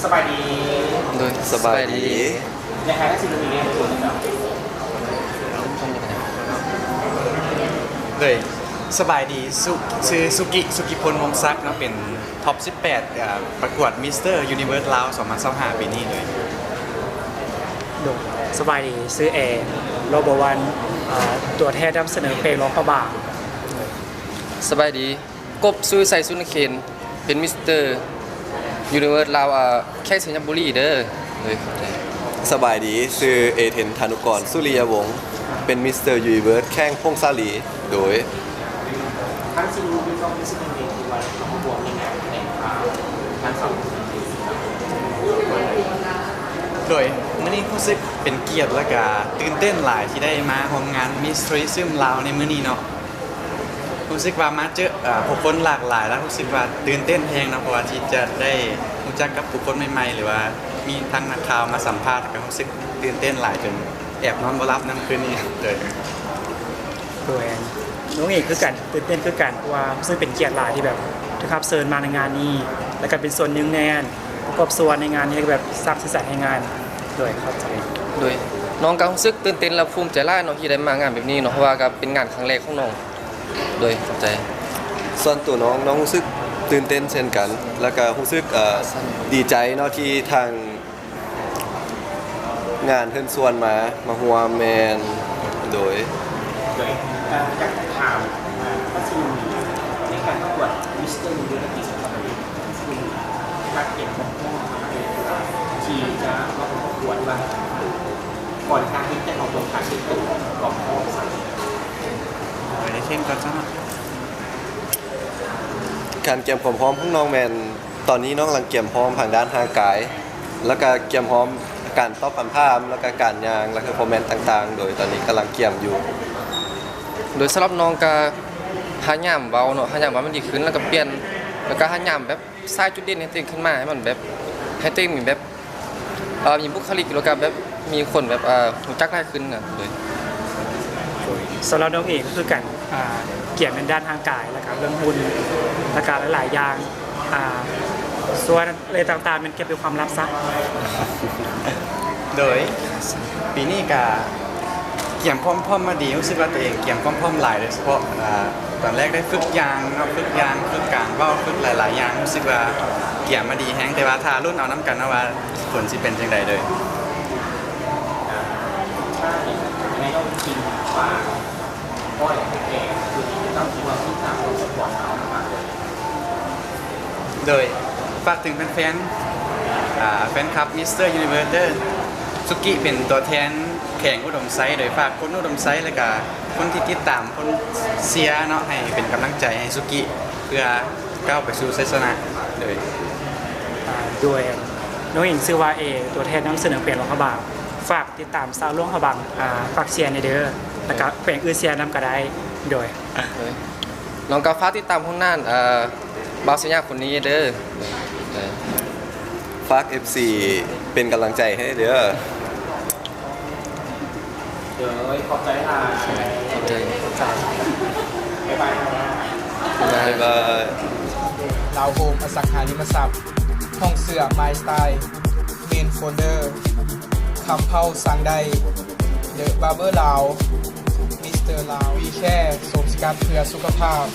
ສະບາຍດີ. ໂດຍ ສະບາຍດີ. ໂດຍ ສະບາຍດີ. ສຸ ຊື່ສຸກິ ສຸກິພົນ ວົງສັກເນາະ ເປັນ ທັອບສິບແປດ ເອີ ປະກວດ Mister Universe ລາວ ສອງພັນຊາວຫ້າ ປີນີ້ເລີຍ. ໂດຍ ສະບາຍດີ. ຊື່ແອ ໂຣເບີດວັນ ເອີ ຕົວແທນນຳສະເໜີແຂວງຫຼວງພະບາງ. ສະບາຍດີ. ກົບ ສຸວິໄສ ສຸນນະເຂນ ເປັນ Mister Universe ລາວ ເອີ ແຂວງໄຊຍະບູລີເດີ. ໂດຍ ຂອບໃຈ. ສະບາຍດີ. ຊື່ເອເທນ ທານຸກອນ ສຸລິຍະວົງ ເປັນ Mister Universe ແຂວງຜົ້ງສາລີ. ໂດຍ ທັງສີ່ຄົນມີຄວາມຮູ້ສຶກຈັ່ງໃດທີ່ວ່າເຂົ້າມາຮ່ວມໃນງານແຖລງຂ່າວທັງສອງຄົນ? ໂດຍ ມື້ນີ້ຮູ້ສຶກເປັນກຽດ ແລະກະຕື່ນເຕັ້ນຫຼາຍທີ່ໄດ້ມາຮ່ວມງານ Miss Tourism ລາວ ໃນມື້ນີ້ເນາະ. ຮູ້ສຶກວ່າມາເຈີ ເອີ ຜູ້ຄົນຫຼາກຫຼາຍ ແລະ ຮູ້ສຶກວ່າຕື່ນເຕັ້ນແຮງເນາະ ເພາະວ່າທີ່ຈະໄດ້ຮູ້ຈັກກັບຜູ້ຄົນໃໝ່ໆ ຫຼືວ່າມີທັງນັກຂ່າວມາສຳພາດ ກໍຮູ້ສຶກຕື່ນເຕັ້ນຫຼາຍຈົນແອບນອນບໍ່ຫຼັບນຳຄືນນີ້. ໂດຍ ໂດຍ ນ້ອງເອງຄືກັນ ຕື່ນເຕັ້ນຄືກັນ ເພາະວ່າຮູ້ສຶກເປັນກຽດຫຼາຍທີ່ແບບຖືກຮັບເຊີນມາໃນງານນີ້ ແລ້ວກໍເປັນສ່ວນໜຶ່ງໃນ ປະກອບສ່ວນໃນງານນີ້ ແບບສ້າງສີສັນໃຫ້ງານ. ໂດຍ ເຂົ້າໃຈ. ໂດຍ ນ້ອງກໍຮູ້ສຶກຕື່ນເຕັ້ນ ແລະ ພູມໃຈຫຼາຍເນາະ ທີ່ໄດ້ມາງານແບບນີ້ເນາະ ເພາະວ່າກໍເປັນງານຄັ້ງແລກຂອງນ້ອງ. ໂດຍ ເຂົ້າໃຈ. ສ່ວນຕົວນ້ອງ ນ້ອງຮູ້ສຶກຕື່ນເຕັ້ນເຊັ່ນກັນ ແລ້ວກໍຮູ້ສຶກ ເອີ ດີໃຈເນາະ ທີ່ທາງ ງານເຊີນຊວນມາ ມາຮ່ວມ. ແມ່ນ. ໂດຍ ໂດຍ ເອີ ຢາກຖາມ ເອີ ວ່າຊິໃນການປະກວດ Mister Universe ປີສອງພັນຊາວຫ້າ ຊິມີການກຽມຄວາມພ້ອມຈັ່ງໃດທີ່ຈະມາປະກວດ ວ່າກ່ອນການທີ່ຈະເຂົ້າຮ່ວມການເກັບຕົວ ກໍພ້ອມຊັ້ນ? ເອີ ເອເທນກ່ອນຊະເນາະ. ການກຽມຄວາມພ້ອມຂອງນ້ອງແມ່ນ ຕອນນີ້ນ້ອງກຳລັງກຽມພ້ອມທາງດ້ານຮ່າງກາຍ ແລ້ວກະກຽມພ້ອມການຕອບຄຳຖາມ ແລ້ວກະການຍ່າງ ແລ້ວກະ performance ຕ່າງໆ ໂດຍຕອນນີ້ກຳລັງກຽມຢູ່. ໂດຍສຳລັບນ້ອງກະພະຍາຍາມເວົ້າເນາະ ພະຍາຍາມເວົ້າໃຫ້ມັນດີຂຶ້ນ ແລ້ວກະປ່ຽນ ແລ້ວກະພະຍາຍາມແບບສາຍຈຸດເດັ່ນໃຫ້ຕົວເອງຂຶ້ນມາ ໃຫ້ມັນແບບ ໃຫ້ຕົວເອງມີແບບ ເອີ ມີບຸກຄະລິກ ແລ້ວກະແບບມີຄົນແບບ ເອີ ຮູ້ຈັກຫຼາຍຂຶ້ນນະ. ໂດຍ ສຳລັບນ້ອງເອງກໍຄືກັນ ອ່າ ກຽມແມ່ນດ້ານຮ່າງກາຍ ແລ້ວກະເລື່ອງຫຸ່ນ ແລ້ວກະຫຼາຍໆຢ່າງ ອ່າ ສ່ວນເລື່ອງຕ່າງໆແມ່ນເກັບເປັນຄວາມລັບຊະ. ໂດຍ ປີນີ້ກະກຽມຄວາມພ້ອມມາດີ ຮູ້ສຶກວ່າຕົວເອງກຽມຄວາມພ້ອມຫຼາຍ ໂດຍສະເພາະ ອ່າ ຕອນແລກໄດ້ຝຶກຍ່າງເນາະ ຝຶກຍ່າງ ຝຶກການເວົ້າ ຝຶກຫຼາຍໆຢ່າງ ຮູ້ສຶກວ່າກຽມມາດີແຮງ ແຕ່ວ່າຖ້າລຸ້ນເອົານຳກັນເນາະວ່າ ຜົນຊິເປັນຈັ່ງໃດເດີ. ໂດຍ ຝາກເຖິງແຟນໆ ອ່າ ແຟນຄລັບ Mister Universe ເດີ ສຸກິເປັນຕົວແທນແຂວງອຸດົມໄຊ ໂດຍຝາກຄົນອຸດົມໄຊ ແລ້ວກະຄົນທີ່ຕິດຕາມ ຄົນເຊຍເນາະ ໃຫ້ເປັນກຳລັງໃຈໃຫ້ສຸກິ ເພື່ອ ກ້າວໄປສູ່ໄຊຊະນະ. ໂດຍ ອ່າ ໂດຍ ນ້ອງເອງຊື່ວ່າເອ ຕົວແທນນຳສະເໜີແຂວງຫຼວງພະບາງ ຝາກຕິດຕາມຊາວຫຼວງພະບາງ ອ່າ ຝາກເຊຍແດ່ເດີ ແລ້ວກະແຂວງອື່ນເຊຍນຳກະໄດ້. ໂດຍ ໂດຍ ນ້ອງກະຝາກຕິດຕາມຜົນງານ ເອີ ບ່າວໄຊຍາຄົນນີ້ເດີ. ໂດຍ ໂດຍ ຝາກເອັຟຊີເປັນກຳລັງໃຈໃຫ້ເດີ. ໂດຍ ຂອບໃຈຫຼາຍ. ຂອບໃຈ ຂອບໃຈ. ບາຍບາຍ. ບາຍບາຍ. ລາວໂຮມອະສັງຫາລິມະຊັບ, ຫ້ອງເສື້ອ My Style, Main Folder, ຄຳເພົາ ສັ່ງໄດ້, The Barber ລາວ, Mister ລາວ, We Care ໂສມສະກັດເພື່ອສຸຂະພາບ.